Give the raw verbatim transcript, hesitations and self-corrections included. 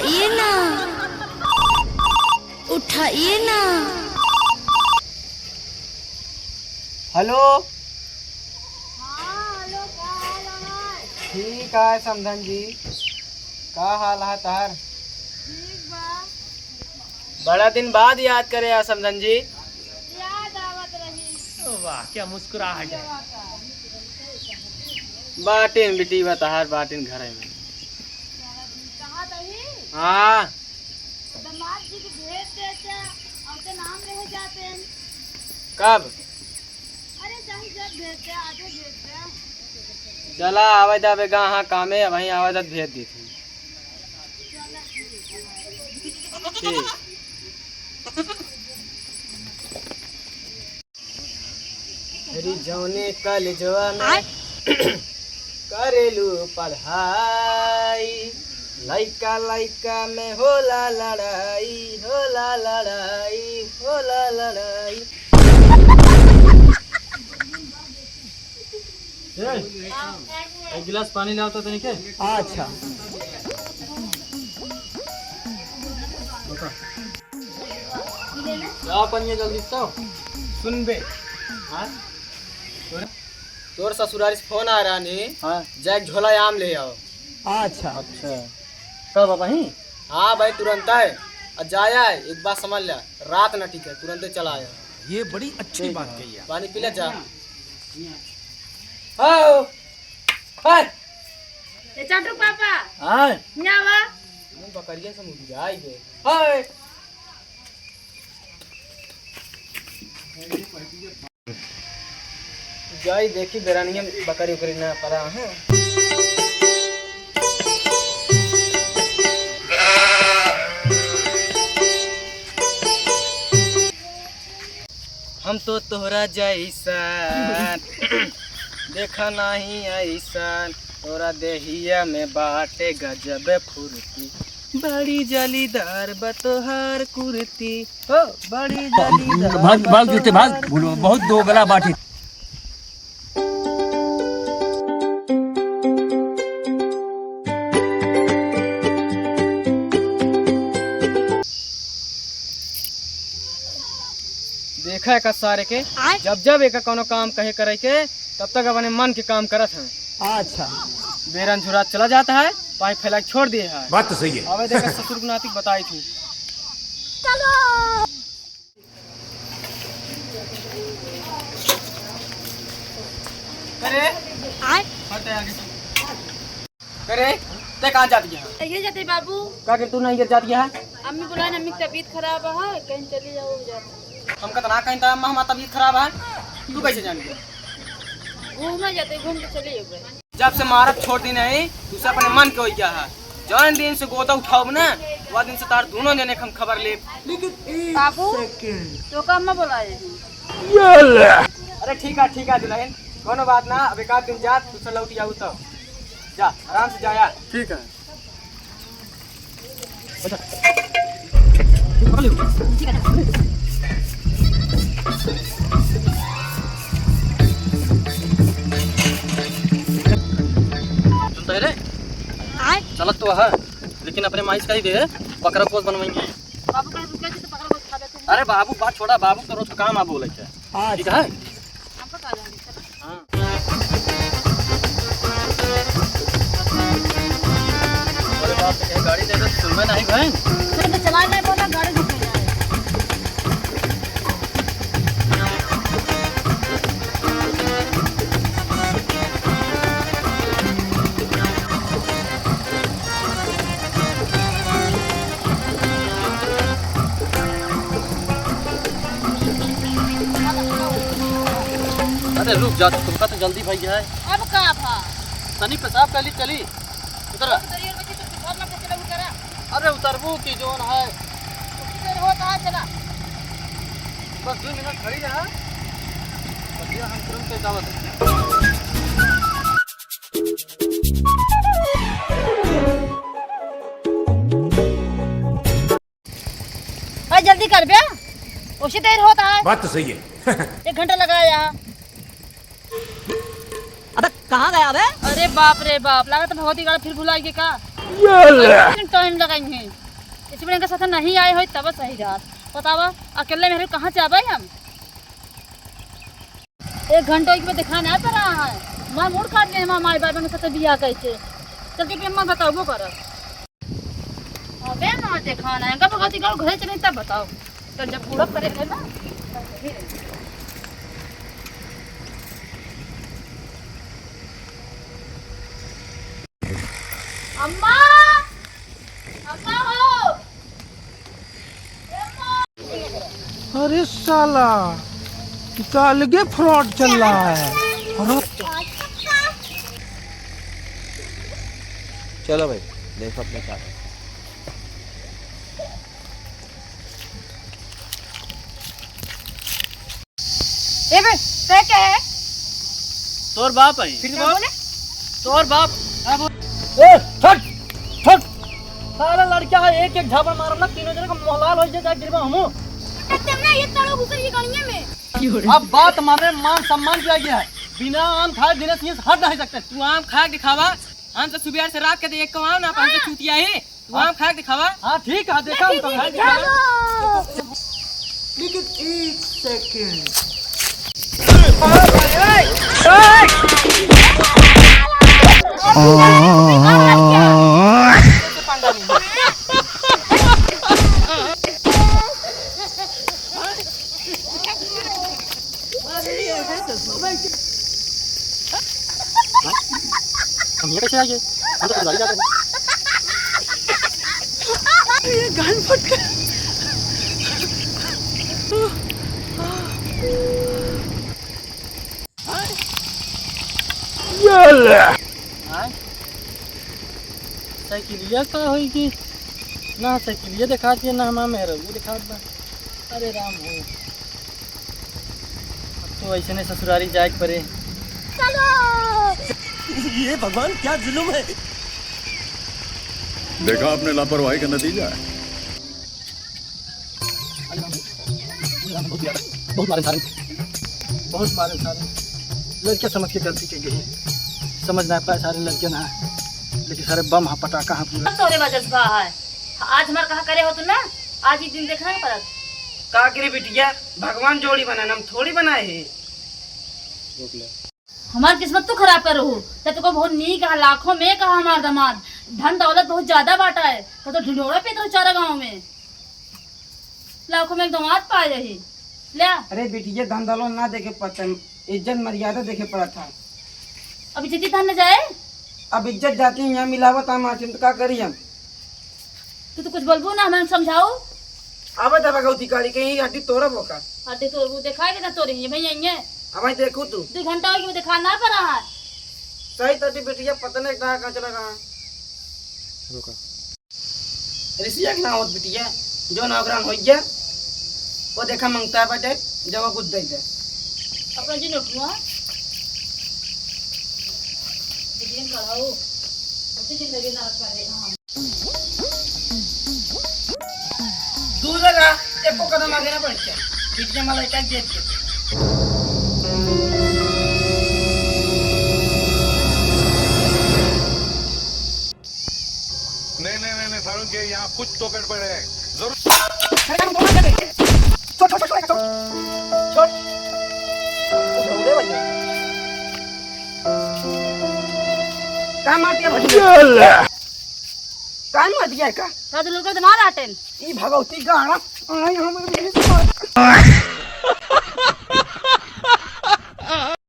ये ना, उठाइए ना। हेलो। हाँ, हेलो, का हाल है? ठीक है समधन जी, का हाल है तहार? ठीक बा। बड़ा दिन बाद याद करे यार समधन जी। याद आवत रही। वाह, क्या मुस्कुराहट है। बाटिन बिटिया तहार, बाटिन घरे में। कहाँ रही? हाँ। दामाद जी के भेज देते, और तो नाम रह जाते हैं। कब? अरे, चाहे जब भेज दे, आजे भेज दे। चला, आवे जाबे गा, हाँ, कामे, अब वहीं आवे जात भेज देते हैं। ठीक। अरे जौने कॉलेजवा में आय। करेलू पढ़ाई, लइका लइका में होला लड़ाई, होला लड़ाई, होला लड़ाई। ए, एक गिलास पानी लाओ तो तनिके। अच्छा। बता। क्या पानी है जल्दी से? सुन बे। हाँ? तोर, तोर ससुरारी से फोन आ रहा नी। हाँ। जा एक झोला आम ले आओ। अच्छा। अच्छा। कब अबहीं? हाँ भाई, तुरंत आए। और जाया है, एक बात समझ ले, रात ना टिके, तुरंते चला आया। ये बड़ी अच्छी बात कही आप। पानी पी ले जा। हाँ। हाय। ए चंटू पापा। हाँ। यहाँ आवा। बकरिया से मुर्गी आई गए। हाय। जाई देखी बेरानिया बकरी उकरी ना पड़ा है। हम तो तोहरा जैसन देखा नहीं ऐसन, तोरा देहिया में बाटे गजब फुर्ती, बड़ी जालीदार बा तोहार कुर्ती। ओ, बड़ी जालीदार भाग, भाग, बा गिरते भाग। तोहार बहुत दोगला बाटे। देखा एका सारे के, आय। जब जब एका कौनो काम कहे करे के, तब तक अपने मन के काम करत हैं। अच्छा। बेरन झुरा चला जाता है, पानी फैला के छोड़ दिए है। बात तो सही है। अबे देखा ससुर के नाती बताई थी। चलो। करे? आय। हट आगे से। करे? ते कहाँ जाती है? ये जाते बाबू। का के तू नहीं जाती है? अम्मी बुलाए ना, अम्मी की तबीयत खराब है, कहीं चली जाओ, जाओ। हम कतना कहीं था, अम्मा, हमार तबीयत खराब है, तू कैसे जान गया? घूमे जाते, घूम के चली जाओ। जब से मारब छोड़ दी नहीं, तुसे अपने मन के होई क्या है? जौन दिन से गोदा उठाओ ना, वह दिन से तार दोनों जने के हम खबर लेब। बाबू, तो का अम्मा बोलाए? अरे ठीक है, ठीक है दुल्हन, कोनो बात ना, अब एक आध दिन जा, तुसे लौट जाऊ तो। जा, आराम से जा यार। ठीक है। सुनता है रे? आय? चलत तो है, लेकिन अपने माई से कही दे, बकरा गोश्त बनवाएंगे। बाबू कहे, "रुक जा, तो बकरा गोश्त खा ले तू।" अरे बाबू, बात छोड़ा, बाबू तो रोज काम आ बोले के। हाँ। ठीक है? हमको तो आ जाएंगे, चलो। हाँ। अरे बाप रे, गाड़ी दे दे, सुनबे नहीं भाई। अरे तो चला नहीं पाता, गाड़ी रुक गई है। अरे रुक जा, तुमका तो जल्दी भई है। अब का भा? तनी पेशाब कर ली, चली। उतर। उतरिए, बच्चे, तो पेशाब ना कर, चला, उतरा। अरे उतरबू की जोन है। उतरे हो तो आ, चला। बस दो मिनट खड़ी रहा। भैया, हम तुरंत आवत हैं। अरे जल्दी कर बे, ओसे देर होत है। बात तो सही है। एक घंटा लगाया। अबे कहाँ गया बे? अरे बाप रे बाप, लागत भगवती गाड़ा फिर भुला गए का? ये ले। टाइम लगाई है, इस बेर इनके साथ नहीं आए होई तब सही रहत। बतावा, अकेले मेरे कहाँ से आवे हम? एक घंटा एक में देखा ना पड़ा है, मैं मूड काट ले, माँ माई बाबा के साथ बियाह कैसे। चल के फिर मैं बताबो करब। अबे ना देखा ना, इनका भगवती का घरे चले तब बताओ। तो जब पूरा करे है ना, तब वही रहे। अम्मा, अम्मा हो। अरे साला, ये तो अलगे फ्रॉड चल रहा है। अरे चलो भाई, देखो अपने साथ। ए बे, तै के है? तोर बाप है। फिर से बोल। तोर बाप। हाँ, बोल। ए, हट, हट। साला लड़का है, एक एक झापड़ मारब ना, तीनों जने का मोहलाल हो जाए, गिरबा हमू। तब ना ये तड़ो घुसर ये गणिया में। अब बात माने, मान सम्मान दिया गया है। बिना आम खाए दिनेश मियाँ से हट नहीं सकते। तू आम खा के दिखावा, हम तो सुबह से रात के एक कमाओ ना, पाँच सौ चूतिया ही। तू आम खा के दिखावा। हाँ, ठीक है, देखा हम तो खा के दिखावा। लेकिन एक सेकंड। हम ये कैसे आ गए? हम तो गाड़ी जाते हैं। ये गान फट गया। ये ले। हाँ? साइकिलिया का होई कि ना साइकिलिया दिखात है, ना हमार मेहरऊ दिखात बा। अरे राम हो, अब तो ऐसे ने ससुरारी जाए के पड़े। चलो। ये भगवान क्या जुल्म है। देखा आपने लापरवाही का नतीजा है। अरे राम, बहुत मारे सारे, बहुत मारे सारे। लड़के समझ के गलती के गई, समझ ना पाए सारे लड़के ना, लेकिन सारे बम हा, पटाखा हा पूरा। तोरे वजह से बा है। आज हमार कहा करे हो तू ना, आज ही दिन देखना है परत। का करे बिटिया, भगवान जोड़ी बनाए, हम थोड़ी बनाए हैं। हमार किस्मत तो खराब करो हो, तब तो बहुत नीक है, लाखों में कहा हमार दामाद, धन दौलत बहुत ज्यादा बाटा है, तो, तो ढिंढोरा पीत रहो चारा गाँव में, लाखों में एक दामाद पाए रही। ले। अरे बिटिया, धन दौलत ना देखे पड़ता, इज्जत मर्यादा देखे पड़त है। अब इज्जत ही धन न जाए। अब इज्जत जाती है, यहाँ मिलावत हम आखिर तो का करी हम? तू तो कुछ बोलबू ना, हमें समझाऊ। अब दबा गौती काली कहीं हड्डी तोड़ब ओकर। हड्डी तोड़बू, देखाई देता तोरे ही, भैया, ये। अब भाई देखू तू। दो घंटा हो गया, देखा ना पड़ा है। सही तटी बिटिया, पता नहीं कहाँ, कहाँ चला गया। रुका। रिसिया के ना होत बिटिया, जो नौकरान हो गया, वो देखा मंगता बाटे, जब वो कुछ दे दे। अपना जी नोटुआ, बिटिया कढ़ाऊ, उसी जिंदगी ना रखा है, हाँ। दूर रहा, एको कदम आगे ना बढ़ के। बीच में मला एक गेट के। नहीं, नहीं, नहीं, नहीं, सारुण के यहाँ कुछ तो गड़बड़ है। जरूर। अरे, हम दोनों चले। छोड़, छोड़, छोड़, छोड़, छोड़। छोड़। ओ, छोड़ दे भैया। का मार दिया भैया? काहे मार दिया है का? का तो लोग तो मार आटेन। ई भगवती गाड़ा। आई हम